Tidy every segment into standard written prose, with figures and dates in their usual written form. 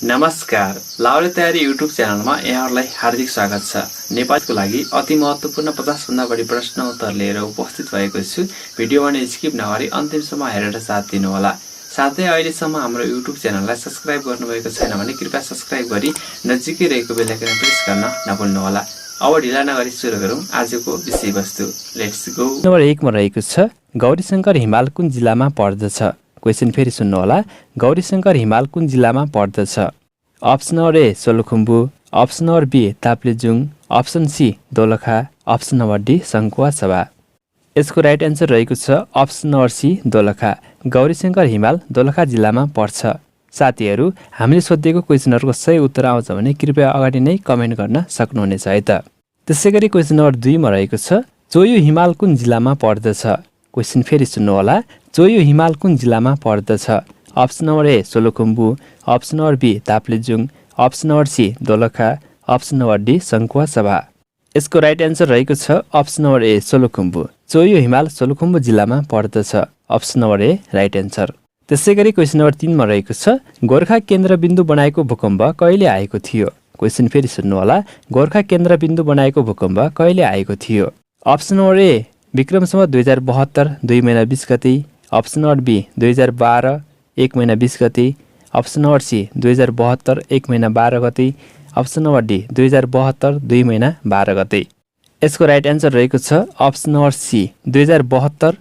नमस्कार, लाउरे तयारी युट्युब च्यानलमा यहाँहरूलाई हार्दिक स्वागत छ। नेपालको लागि अति महत्त्वपूर्ण 50 भन्दा बढी प्रश्न उत्तर लिएर उपस्थित भएको छु। भिडियोमा नै स्किप नगरी अन्तिमसम्म हेरेर साथ दिनुहोला। साथै अहिलेसम्म हाम्रो युट्युब च्यानललाई सब्स्क्राइब गर्नुभएको छैन भने कृपया सब्स्क्राइब गरी नजिकै रहेको बेल आइकन प्रेस गर्न नभुल्नुहोला। अब ढिला नगरी सुरु गरौँ आजको विषयवस्तु। Let's go. नम्बर 1 मा रहेको छ गौरीशंकर हिमाल कुन जिल्लामा पर्दछ? क्वेशन फेरि सुन्नुहोला। गौरीशंकर हिमाल कुन जिल्लामा पर्दछ? Option number A Solukhumbu, option number B Taplejung, option C Dolakha, option number D Sankhuwasabha. यसको राइट एन्सर रहेको छ option number C Dolakha. Gaurishankar हिमाल दोलखा जिल्लामा पर्छ। साथीहरू, हामीले सोधेको क्वेसनहरूको सही उत्तर आउँछ भने कृपया अगाडि नै कमेन्ट गर्न सक्नुहुनेछ है त। त्यसैगरी क्वेसन नम्बर 2 मा रहेको छ चोयु हिमाल कुन जिल्लामा पर्दछ? क्वेसन फेरि सुन्नुहोला। चोयु हिमाल कुन जिल्लामा पर्दछ? Option number A Solukhumbu, option number B Taplejung, option number C Dolakha, option number D Sankhuwasabha. यसको राइट एन्सर रहेको छ option number A Solukhumbu. Cho Oyu हिमाल सोलुखुम्बु जिल्लामा पर्दछ। Option number A right answer. त्यसैगरी क्वेसन नम्बर 3 मा रहेको छ गोर्खा केन्द्रबिन्दु बनाएको भूकम्प कहिले आएको थियो? क्वेसन फेरि सुन्नुहोला। गोर्खा केन्द्रबिन्दु बनाएको भूकम्प कहिले आएको थियो? अप्सन नम्बर ए विक्रम सम्वत 2072 2 महिना 20 गते, अप्सन नम्बर बी 2012 1 महिना 20 गते, अप्सन नम्बर सी 2072 1 महिना 12 गते, अप्सन नम्बर डी 2072 2 महिना 12 गते। यसको राइट एन्सर रहेको छ अप्सन नम्बर सी 2072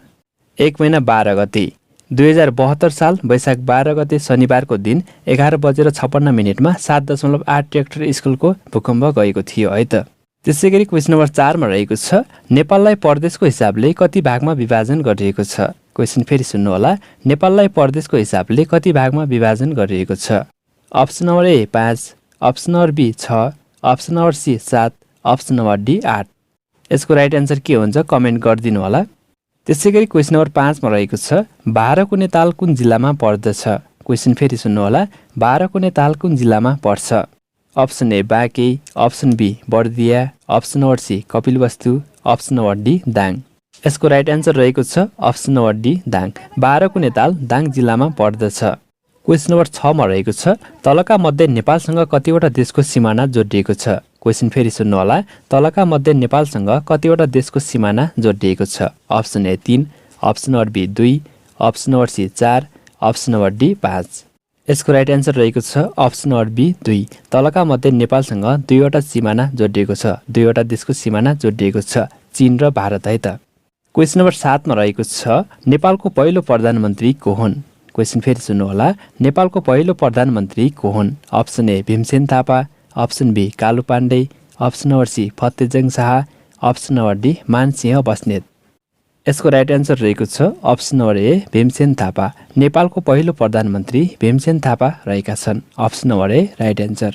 1 महिना 12 गते। 2072 साल वैशाख 12 गते शनिबारको दिन 11:56 7.8 रेक्टर स्केलको भूकम्प गएको थियो है त। त्यसैगरी क्वेसन नम्बर 4 मा रहेको छ नेपाललाई प्रदेशको हिसाबले कति भागमा विभाजन गरिएको छ? क्वेसन फेरि सुन्नुहोला। नेपाललाई प्रदेशको हिसाबले कति भागमा विभाजन गरिएको छ? Option number A 5, option number B 6, option number C 7, option number D 8। यसको राइट एन्सर के हुन्छ कमेन्ट गरिदिनु होला। त्यसैगरी क्वेसन नम्बर 5 मा रहेको छ बाह्रकुने ताल कुन जिल्लामा पर्दछ? क्वेसन फेरि सुन्नुहोला। बाह्रकुने ताल कुन जिल्लामा पर्छ? Option A Banke, option B Bardiya, option number C Kapilvastu, option number D Dang. यसको राइट एन्सर रहेको छ option number D Dang. Bahrakune ताल दाङ जिल्लामा पर्दछ। क्वेसन नम्बर 6 मा रहेको छ तलका मध्ये नेपालसँग कतिवटा देशको सिमाना जोडिएको छ? क्वेसन फेरि सुन्नुहोला। तलका मध्ये नेपालसँग कतिवटा देशको सिमाना जोडिएको छ? Option A 3, option number B 2, option number C 4, option number D 5। यसको राइट एन्सर रहेको छ अप्सन नम्बर बी 2। तलका मध्ये नेपालसँग 2वटा सिमाना जोडिएको छ। 2वटा देशको सिमाना जोडिएको छ, चीन र भारत है त। क्वेसन नम्बर 7 मा रहेको छ नेपालको पहिलो प्रधानमन्त्री को हुन्? क्वेसन फेरि सुन्नुहोला। नेपालको पहिलो प्रधानमन्त्री को हुन्? Option A Bhimsen Thapa, option B Kalu Pande, option number C Fatejang Shah, option number D Mansingh Basnet. यसको राइट एन्सर रहेको छ option number A Bhimsen Thapa. नेपालको पहिलो प्रधानमन्त्री भीमसेन थापा रहेका छन्। Option number A right answer.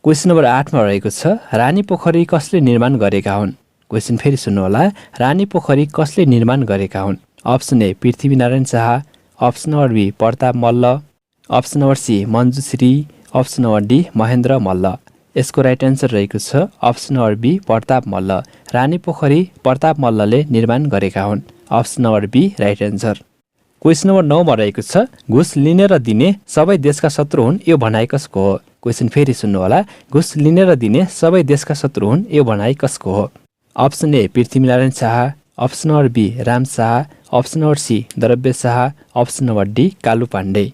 Question number 8 मा रहेको छ रानी पोखरी कसले निर्माण गरेका हुन्? क्वेसन फेरि सुन्नुहोला। रानी पोखरी कसले निर्माण गरेका हुन्? Option A Prithvinarayan Shah, option number B Pratap Malla, option number C Manjushri, option number D Mahendra Malla. यसको राइट एन्सर रहेको छ option number B Pratap Malla. Rani Pokhari Pratap मल्लले निर्माण गरेका हुन्। Option number B right answer. Question number 9 मा रहेको छ घुस लिने र दिने सबै देशका शत्रु हुन् यो भनाइ कसको हो? क्वेसन फेरि सुन्नुहोला। घुस लिने र दिने सबै देशका शत्रु हुन् यो भनाइ कसको हो? Option A Prithvinarayan Shah, option number B Ram Shah, option number C Dravya Shah, option number D Kalu Pande.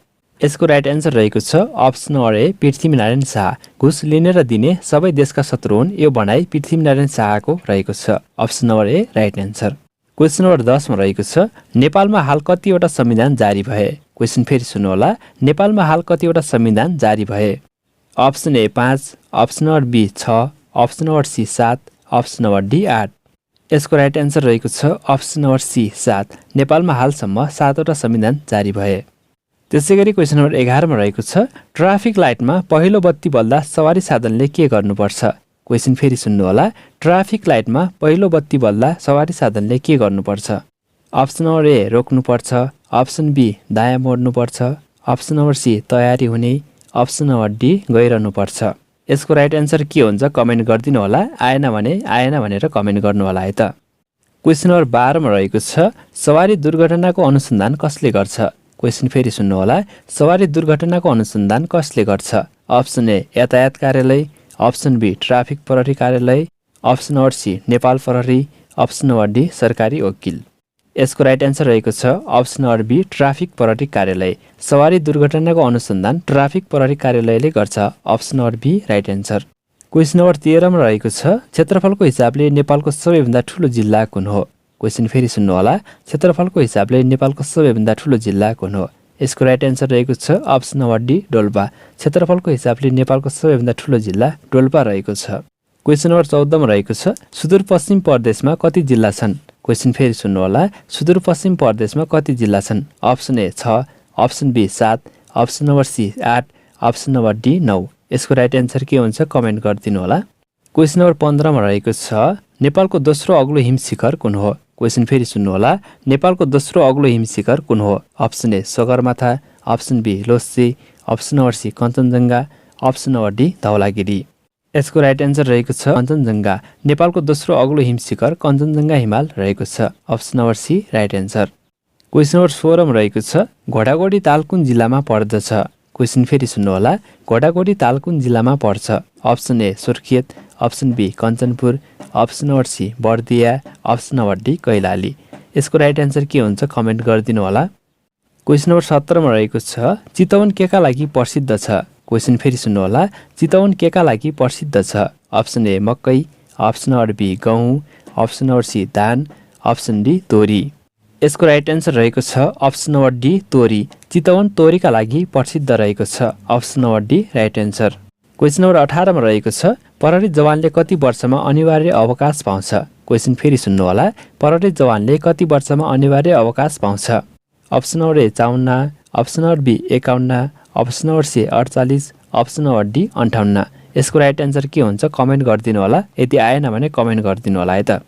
यसको राइट एन्सर रहेको छ option number A Prithvinarayan Shah. घुस लिने र दिने सबै देशका शत्रु हुन् यो भनाइ पृथ्वीनारायण शाहको रहेको छ। Option number A right answer. Question number 10 मा रहेको छ नेपालमा हाल कतिवटा संविधान जारी भए? क्वेसन फेरि सुन्नुहोला। नेपालमा हाल कतिवटा संविधान जारी भए? Option A 5, option number B 6, option number C 7, option number D 8। यसको राइट एन्सर रहेको छ अप्सन नम्बर सी 7। नेपालमा हालसम्म 7वटा संविधान जारी भए। त्यसैगरी क्वेसन नम्बर 11 मा रहेको छ ट्राफिक लाइटमा पहिलो बत्ती बल्दा सवारी साधनले के गर्नुपर्छ? क्वेसन फेरि सुन्नुहोला। ट्राफिक लाइटमा पहिलो बत्ती बल्दा सवारी साधनले के गर्नुपर्छ? अप्सन नम्बर ए रोक्नुपर्छ, अप्सन बी दायाँ मोड्नुपर्छ, अप्सन नम्बर सी तयारी हुने, अप्सन नम्बर डी गइरहनुपर्छ। यसको राइट एन्सर के हुन्छ कमेन्ट गरिदिनु होला। आएन भने आएन भनेर कमेन्ट गर्नु होला है त। क्वेसन नम्बर 12 मा रहेको छ सवारी दुर्घटनाको अनुसन्धान कसले गर्छ? क्वेसन फेरि सुन्नुहोला। सवारी दुर्घटनाको अनुसन्धान कसले गर्छ? अप्सन ए यातायात कार्यालय, अप्सन बी ट्राफिक प्रहरी कार्यालय, अप्सन नम्बर सी नेपाल प्रहरी, अप्सन नम्बर डी सरकारी वकिल। यसको राइट एन्सर रहेको छ अप्सन नम्बर बी ट्राफिक प्रहरी कार्यालय। सवारी दुर्घटनाको अनुसन्धान ट्राफिक प्रहरी कार्यालयले गर्छ। Option number B right answer. Question number 13 मा रहेको छ क्षेत्रफलको हिसाबले नेपालको सबैभन्दा ठूलो जिल्ला कुन हो? क्वेसन फेरि सुन्नुहोला, क्षेत्रफलको हिसाबले नेपालको सबैभन्दा ठूलो जिल्ला कुन हो? यसको राइट एन्सर रहेको छ अप्सन नम्बर डी डोल्पा। क्षेत्रफलको हिसाबले नेपालको सबैभन्दा ठूलो जिल्ला डोल्पा रहेको छ। क्वेसन नम्बर 14 मा रहेको छ सुदूरपश्चिम प्रदेशमा कति जिल्ला छन्? क्वेसन फेरि सुन्नुहोला, सुदूरपश्चिम प्रदेशमा कति जिल्ला छन्? Option A 6, option B 7, option number C 8, option number D 9। यसको राइट एन्सर के हुन्छ कमेन्ट गरिदिनु होला। क्वेसन नम्बर 15 मा रहेको छ नेपालको दोस्रो अग्लो हिम शिखर कुन हो? क्वेसन फेरि सुन्नुहोला, नेपालको दोस्रो अग्लो हिम शिखर कुन हो? Option A Sagarmatha, option B Lhotse, option number C Kanchenjunga, option number D Dhaulagiri. यसको राइट एन्सर रहेको छ कञ्चनजङ्घा। नेपालको दोस्रो अग्लो हिम शिखर कञ्चनजङ्घा हिमाल रहेको छ। Option number C right answer. Question number 16 मा रहेको छ घोडागोडी ताल कुन जिल्लामा पर्दछ? क्वेसन फेरि सुन्नुहोला, घोडागोडी ताल कुन जिल्लामा पर्छ? Option A Surkhet, option B Kanchanpur, option number C Bardiya, option number D Kailali. यसको राइट एन्सर के हुन्छ कमेन्ट गरिदिनु होला। क्वेसन नम्बर 17 मा रहेको छ चितवन केका लागि प्रसिद्ध छ? क्वेसन फेरि सुन्नुहोला, चितवन केका लागि प्रसिद्ध छ? अप्सन ए मकै, अप्सन नम्बर बी गहुँ, अप्सन नम्बर सी धान, अप्सन डी तोरी। यसको राइट एन्सर रहेको छ अप्सन नम्बर डी तोरी। चितवन तोरीका लागि प्रसिद्ध रहेको छ। Option number D right answer. Question number 18 मा रहेको छ प्रहरी जवानले कति वर्षमा अनिवार्य अवकाश पाउँछ? क्वेसन फेरि सुन्नुहोला, प्रहरी जवानले कति वर्षमा अनिवार्य अवकाश पाउँछ? Option number A 54, option number B 51, option number C 48, option number D 58। यसको राइट एन्सर के हुन्छ कमेन्ट गरिदिनु होला। यदि आएन भने कमेन्ट गरिदिनु होला है त।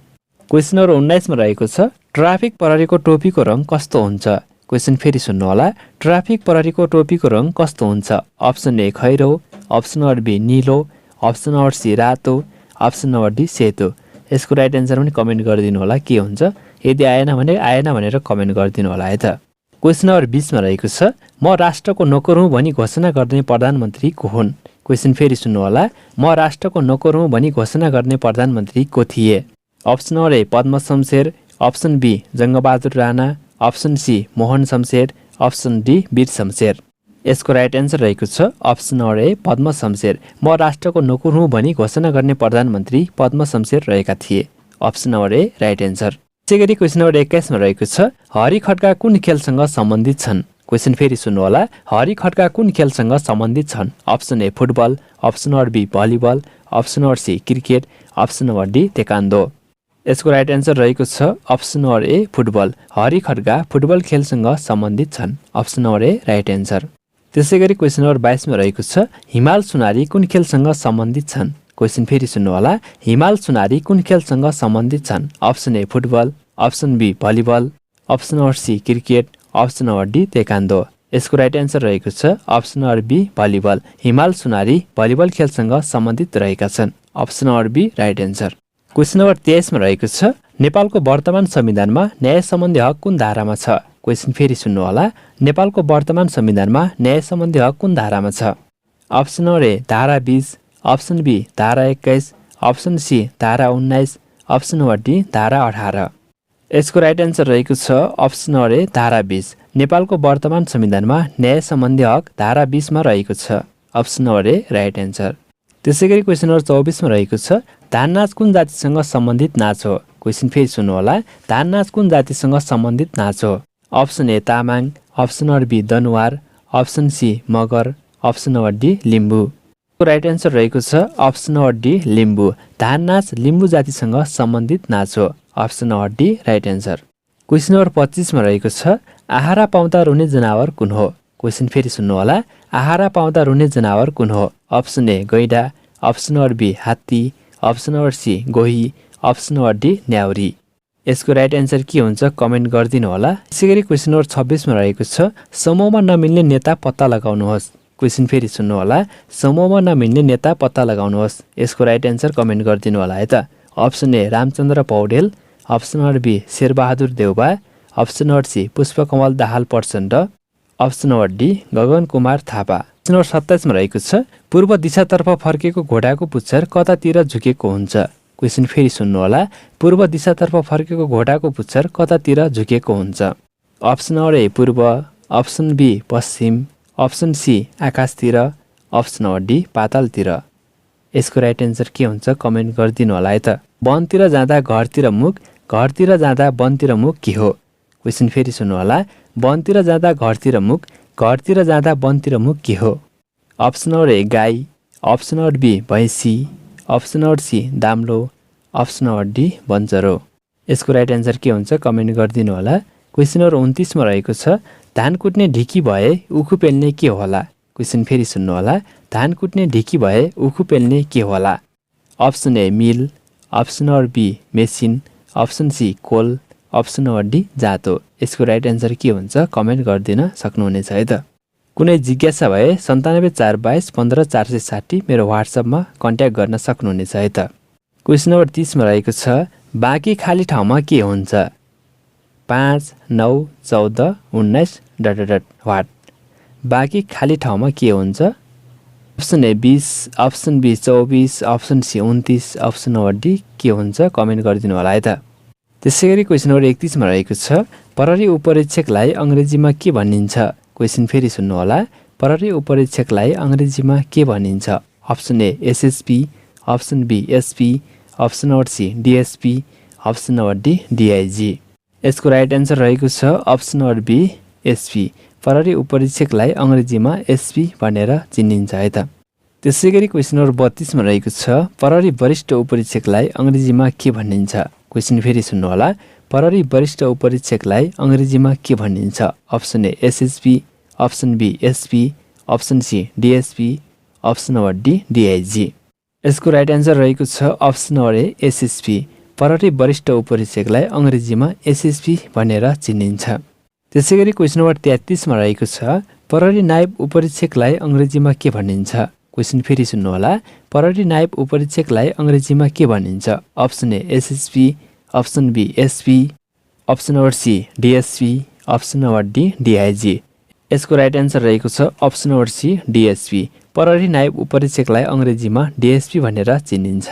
क्वेसन नम्बर 19 मा रहेको छ ट्राफिक प्रहरीको टोपीको रङ कस्तो हुन्छ? क्वेसन फेरि सुन्नुहोला, ट्राफिक प्रहरीको टोपीको रङ कस्तो हुन्छ? अप्सन ए खैरो, अप्सन नम्बर बी निलो, अप्सन नम्बर सी रातो, अप्सन नम्बर डी सेतो। यसको राइट एन्सर पनि कमेन्ट गरिदिनु होला के हुन्छ। यदि आएन भनेर कमेन्ट गरिदिनु होला है त। क्वेसन नम्बर 20 मा रहेको छ म राष्ट्रको नोकर हुँ भनी घोषणा गर्ने प्रधानमन्त्री को हुन्? क्वेसन फेरि सुन्नुहोला, म राष्ट्रको नोकर हुँ भनी घोषणा गर्ने प्रधानमन्त्री को थिए? Option number A Padma Shamsher, option B Jangbahadur Rana, option C Mohan Shamsher, option D Bir Shamsher. यसको राइट एन्सर रहेको छ option number A Padma Shamsher. म राष्ट्रको नोकर हुँ भनी घोषणा गर्ने प्रधानमन्त्री पद्म शमशेर रहेका थिए। Option number A right answer. त्यसै गरी क्वेसन नम्बर 21 मा रहेको छ हरी खड्का कुन खेलसँग सम्बन्धित छन्? क्वेसन फेरि सुन्नुहोला, हरी खड्का कुन खेलसँग सम्बन्धित छन्? Option A football, option number B volleyball, option number C cricket, option number D taekwondo. यसको राइट एन्सर रहेको छ option number A football. Hari Khadka football खेलसँग सम्बन्धित छन्। Option number A right answer. त्यसै गरी क्वेसन नम्बर 22 मा रहेको छ हिमाल सुनारी कुन खेलसँग सम्बन्धित छन्? क्वेसन फेरि सुन्नुहोला, हिमाल सुनारी कुन खेलसँग सम्बन्धित छन्? Option A football, option B volleyball, option number C cricket, option number D taekwondo. यसको राइट एन्सर रहेको छ अप्सन नम्बर बी भलिबल। हिमाल सुनारी भलिबल खेलसँग सम्बन्धित रहेका छन्। Option number B right answer. Question number 23 मा रहेको छ नेपालको वर्तमान संविधानमा न्याय सम्बन्धी हक कुन धारामा छ? क्वेसन फेरि सुन्नुहोला, नेपालको वर्तमान संविधानमा न्याय सम्बन्धी हक कुन धारामा छ? अप्सन नम्बर ए धारा 20, अप्सन बी धारा 21, अप्सन सी धारा 19, अप्सन नम्बर डी धारा 18। यसको राइट एन्सर रहेको छ अप्सन नम्बर ए धारा 20। नेपालको वर्तमान संविधानमा न्याय सम्बन्धी हक धारा 20 मा रहेको छ। Option number A right answer. त्यसै गरी क्वेसन नम्बर 24 मा रहेको छ धान नाच कुन जातिसँग सम्बन्धित नाच हो? क्वेसन फेरि सुन्नुहोला, धान नाच कुन जातिसँग सम्बन्धित नाच हो? Option A Tamang, option number B Danuwar, option C Magar, option number D Limbu. Right answer रहेको छ अप्सन नम्बर डी लिम्बू। धान नाच लिम्बू जातिसँग सम्बन्धित नाच हो। Option number D right answer. Question number 25 मा रहेको छ आहारा पाउँदा रुने जनावर कुन हो? क्वेसन फेरि सुन्नुहोला, आहारा पाउँदा रुने जनावर कुन हो? अप्सन ए गैडा, अप्सन नम्बर बी हात्ती, अप्सन नम्बर सी गोही, अप्सन नम्बर डी न्याउरी। यसको राइट एन्सर के हुन्छ कमेन्ट गरिदिनु होला। त्यसै गरी क्वेसन नम्बर 26 मा रहेको छ समूहमा नमिल्ने नेता पत्ता लगाउनुहोस्। क्वेसन फेरि सुन्नुहोला, समूहमा नमिल्ने नेता पत्ता लगाउनुहोस्। यसको राइट एन्सर कमेन्ट गरिदिनु होला है त। Option A Ramchandra Paudel, option number B Sherbahadur Deuba, option number C Pushpakamal Dahal Prachanda, option number D Gagan Kumar Thapa. Number 27 मा रहेको छ पूर्व दिशातर्फ फर्केको घोडाको पुच्छर कतातिर झुकेको हुन्छ। क्वेसन फेरि सुन्नु होला। पूर्व दिशातर्फ फर्केको घोडाको पुच्छर कतातिर झुकेको हुन्छ। अप्सन ए पूर्व, अप्सन बी पश्चिम, अप्सन सी आकाशतिर, अप्सन डी पातालतिर। यसको राइट एन्सर के हुन्छ कमेन्ट गरिदिनु होला है त। वनतिर जाँदा घरतिर मुख, घरतिर जाँदा वनतिर मुख के हो? क्वेसन फेरि सुन्नु होला। वनतिर जाँदा घरतिर मुख, घरतिर जाँदा वनतिर मुख के हो? अप्सन ए गाई, अप्सन बी भैँसी, अप्सन सी दाम्लो, अप्सन डी बन्चरो। यसको राइट एन्सर के हुन्छ कमेन्ट गरिदिनु होला। क्वेसन नम्बर 29 मा रहेको छ धान कुट्ने ढिकी भए उखु पेल्ने के होला? क्वेसन फेरि सुन्नु होला। धान कुट्ने ढिकी भए उखु पेल्ने के होला? Option A mill, option B machine, option C कोल, अप्सन डी जाँतो। यसको राइट एन्सर के हुन्छ कमेन्ट गरिदिन सक्नुहुनेछ है त। कुनै जिज्ञासा भए 9742 15 460 मेरो व्हाट्सएपमा कन्ट्याक्ट गर्न सक्नुहुनेछ है त। क्वेसन नम्बर 30 मा रहेको छ बाँकी खाली ठाउँमा के हुन्छ? 5 9 14 19 ... वाट। बाँकी खाली ठाउँमा के हुन्छ? Option A 20, option B 24, option C 29, option D के हुन्छ कमेन्ट गरिदिनु होला है त। त्यसै गरी क्वेसन नम्बर 31 मा रहेको छ प्रहरी उपरीक्षकलाई अङ्ग्रेजीमा के भनिन्छ? क्वेसन फेरि सुन्नु होला। प्रहरी उपरीक्षकलाई अङ्ग्रेजीमा के भनिन्छ? Option A SSP, option B SP, option C DSP, option D DIG. यसको राइट एन्सर रहेको छ अप्सन बी एसपी। प्रहरी उपरीक्षकलाई अङ्ग्रेजीमा एसपी भनेर चिनिन्छ है त। त्यसै गरी क्वेसन नम्बर 32 मा रहेको छ प्रहरी वरिष्ठ उपरीक्षकलाई अङ्ग्रेजीमा के भनिन्छ? क्वेसन फेरि सुन्नु होला। प्रहरी वरिष्ठ उपरीक्षकलाई अङ्ग्रेजीमा के भनिन्छ? Option A SSP, option B SP, option C DSP, option D DIG. यसको राइट एन्सर रहेको छ अप्सन ए एसएसपी। प्रहरी वरिष्ठ उपरीक्षकलाई अङ्ग्रेजीमा एसएसपी भनेर चिनिन्छ। त्यसै गरी क्वेसन नम्बर 33 मा रहेको छ प्रहरी नायब उपरीक्षकलाई अङ्ग्रेजीमा के भनिन्छ? क्वेसन फेरि सुन्नु होला। प्रहरी नायब उपरीक्षकलाई अङ्ग्रेजीमा के भनिन्छ? Option A SSP, option B SP, option C DSP, option D DIG. यसको राइट एन्सर रहेको छ अप्सन सी डिएसपी। प्रहरी नायब उपरीक्षकलाई अङ्ग्रेजीमा डिएसपी भनेर चिनिन्छ।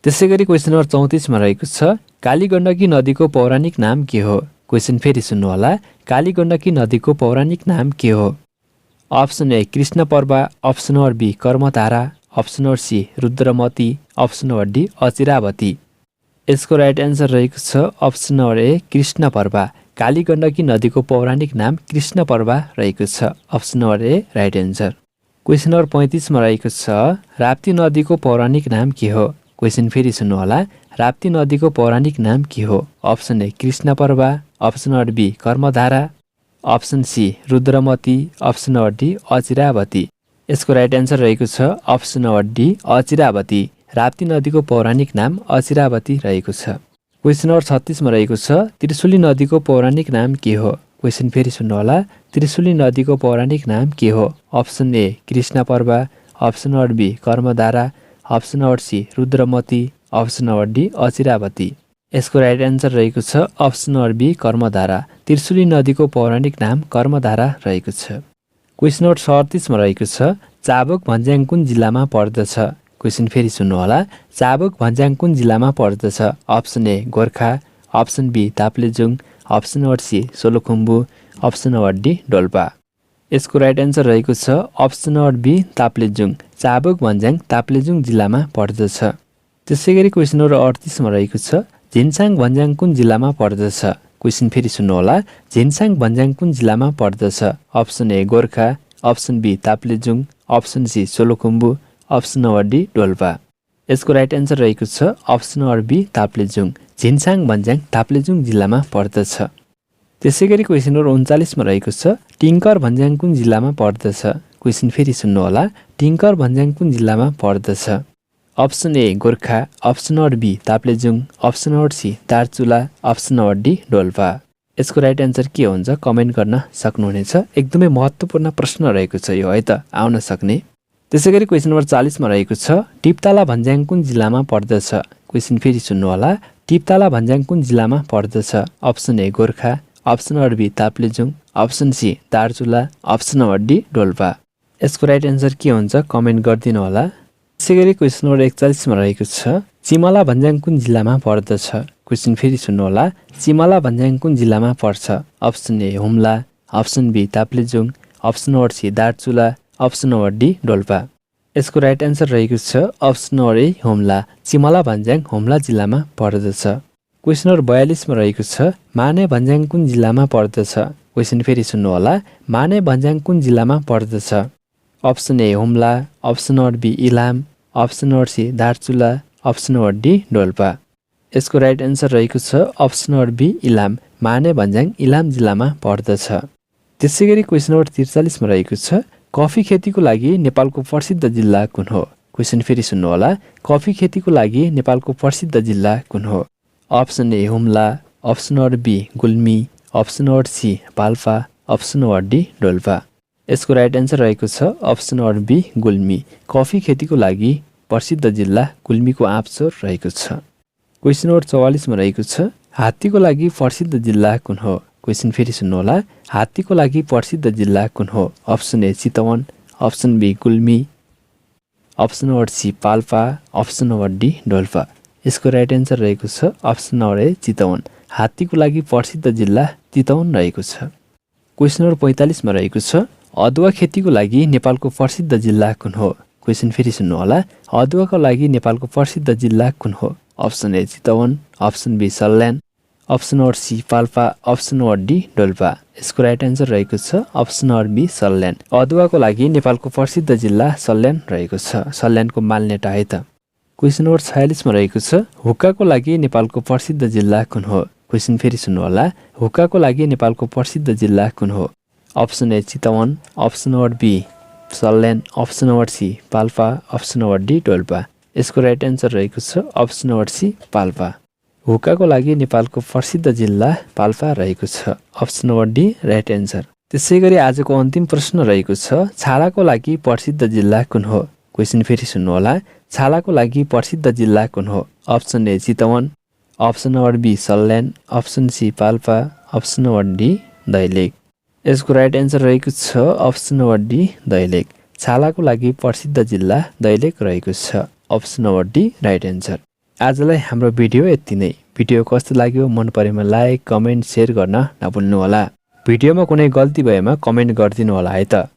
त्यसै गरी क्वेसन नम्बर 34 मा रहेको छ कालीगण्डकी नदीको पौराणिक नाम के हो? क्वेसन फेरि सुन्नु होला। कालीगण्डकी नदीको पौराणिक नाम के हो? Option A Krishnaparva, option B Karmadhara, option C Rudramati, option D Achiravati. यसको राइट एन्सर रहेको छ अप्सन ए कृष्णपर्वा। कालीगण्डकी नदीको पौराणिक नाम कृष्णपर्वा रहेको छ। अप्सन ए राइट एन्सर। क्वेसन नम्बर 35 मा रहेको छ राप्ती नदीको पौराणिक नाम के हो? क्वेसन फेरि सुन्नु होला। राप्ती नदीको पौराणिक नाम के हो? Option A Krishnaparva, option B Karmadhara, option C Rudramati, option D Achiravati. यसको राइट एन्सर रहेको छ अप्सन डी अचिरावती। राप्ती नदीको पौराणिक नाम अचिरावती रहेको छ। क्वेसन नम्बर 36 मा रहेको छ त्रिशुली नदीको पौराणिक नाम के हो? क्वेसन फेरि सुन्नु होला। त्रिशुली नदीको पौराणिक नाम के हो? Option A Krishnaparva, option B Karmadhara, option C Rudramati, option D Achiravati. यसको राइट एन्सर रहेको छ अप्सन बी कर्मधारा। त्रिशुली नदीको पौराणिक नाम कर्मधारा रहेको छ। क्वेसन नम्बर 37 मा रहेको छ चाबुक भन्ज्याङ कुन जिल्लामा पर्दछ? क्वेसन फेरि सुन्नु होला। चाबुक भन्ज्याङ कुन जिल्लामा पर्दछ? Option A Gorkha, option B Taplejung, option C Solukhumbu, option D Dolpa. यसको राइट एन्सर रहेको छ अप्सन बी ताप्लेजुङ। चाबुक भन्ज्याङ ताप्लेजुङ जिल्लामा पर्दछ। त्यसै गरी क्वेसन नम्बर 38 मा रहेको छ झिन्साङ भन्ज्याङ कुन जिल्लामा पर्दछ? क्वेसन फेरि सुन्नु होला। झिन्साङ भन्ज्याङ कुन जिल्लामा पर्दछ? Option A Gorkha, option B Taplejung, option C Solukhumbu, option D Dolpa. यसको राइट एन्सर रहेको छ अप्सन बी ताप्लेजुङ। झिन्साङ भन्ज्याङ ताप्लेजुङ जिल्लामा पर्दछ। त्यसै गरी क्वेसन नम्बर 39 मा रहेको छ टिङ्कर भन्ज्याङ कुन जिल्लामा पर्दछ? क्वेसन फेरि सुन्नु होला। टिङ्कर भन्ज्याङ कुन जिल्लामा पर्दछ? Option A Gorkha, option B Taplejung, option C Darchula, option D Dolpa. यसको राइट एन्सर के हुन्छ कमेन्ट गर्न सक्नुहुनेछ। एकदमै महत्त्वपूर्ण प्रश्न रहेको छ यो है त आउन सक्ने। त्यसै गरी क्वेसन नम्बर 40 मा रहेको छ टिपताला भन्ज्याङ कुन जिल्लामा पर्दछ? क्वेसन फेरि सुन्नु होला। टिपताला भन्ज्याङ कुन जिल्लामा पर्दछ? Option A Gorkha, option B Taplejung, option C Darchula, option D Dolpa. यसको राइट एन्सर के हुन्छ कमेन्ट गरिदिनु होला। त्यसैगरी क्वेसन नम्बर 41 मा रहेको छ चिमला भन्ज्याङ कुन जिल्लामा पर्दछ। क्वेसन फेरि सुन्नु होला चिमला भन्ज्याङ कुन जिल्लामा पर्छ। Option A Humla, option B Taplejung, option number C Darchula, option number D Dolpa. यसको राइट एन्सर रहेको छ option number A Humla. Chimla भन्ज्याङ हुम्ला जिल्लामा पर्दछ। क्वेसन नम्बर 42 मा रहेको छ माने भन्ज्याङ कुन जिल्लामा पर्दछ। क्वेसन फेरि सुन्नु होला माने भन्ज्याङ कुन जिल्लामा पर्दछ। Option A Humla, option number B Ilam, option number C Darchula, option number D Dolpa. यसको राइट एन्सर रहेको छ अप्सन नम्बर बी इलाम। माने भन्ज्याङ इलाम जिल्लामा पर्दछ। त्यसै गरी क्वेसन नम्बर 43 मा रहेको छ कफी खेतीको लागि नेपालको प्रसिद्ध जिल्ला कुन हो। क्वेसन फेरि सुन्नु होला कफी खेतीको लागि नेपालको प्रसिद्ध जिल्ला कुन हो। Option A Humla, option number B Gulmi, option number C Palpa, option number D Dolpa. यसको राइट एन्सर रहेको छ option number B Gulmi. Coffee खेतीको लागि प्रसिद्ध जिल्ला गुल्मीको आँपचौर रहेको छ। क्वेसन नम्बर 44 मा रहेको छ हात्तीको लागि प्रसिद्ध जिल्ला कुन हो। क्वेसन फेरि सुन्नु होला हात्तीको लागि प्रसिद्ध जिल्ला कुन हो। Option A Chitwan, option B Gulmi, option number C Palpa, option number D Dolpa. यसको राइट एन्सर रहेको छ अप्सन नम्बर ए चितवन। हात्तीको लागि प्रसिद्ध जिल्ला चितवन रहेको छ। क्वेसन नम्बर 45 मा रहेको छ अदुवा खेतीको लागि नेपालको प्रसिद्ध जिल्ला कुन हो। क्वेसन फेरि सुन्नु होला अदुवाको लागि नेपालको प्रसिद्ध जिल्ला कुन हो। Option A Chitwan, option B Salyan, option number C Palpa, option number D Dolpa. यसको राइट एन्सर रहेको छ अप्सन नम्बर बी सल्यान। अदुवाको लागि नेपालको प्रसिद्ध जिल्ला सल्यान रहेको छ। सल्यानको मालनेटा है त। क्वेसन नम्बर 46 मा रहेको छ हुक्काको लागि नेपालको प्रसिद्ध जिल्ला कुन हो। क्वेसन फेरि सुन्नु होला हुक्काको लागि नेपालको प्रसिद्ध जिल्ला कुन हो। Option A Chitwan, option number B Salyan, option number C Palpa, option number D Dolpa. यसको राइट एन्सर रहेको छ अप्सन नम्बर सी पाल्पा। हुक्काको लागि नेपालको प्रसिद्ध जिल्ला पाल्पा रहेको छ। Option number D right answer. त्यसै गरी आजको अन्तिम प्रश्न रहेको छ छालाको लागि प्रसिद्ध जिल्ला कुन हो। क्वेसन फेरि सुन्नु होला छालाको लागि प्रसिद्ध जिल्ला कुन हो। Option A Chitwan, option number B Salyan, option C Palpa, option number D Dailekh. यसको राइट एन्सर रहेको छ अप्सन नम्बर डी दैलेख। छालाको लागि प्रसिद्ध जिल्ला दैलेख रहेको छ। Option number D right answer. आजलाई हाम्रो भिडियो यति नै। भिडियो कस्तो लाग्यो मन परेमा लाइक, कमेन्ट, सेयर गर्न नभुल्नु होला। भिडियोमा कुनै गल्ती भएमा कमेन्ट गरिदिनु होला है त।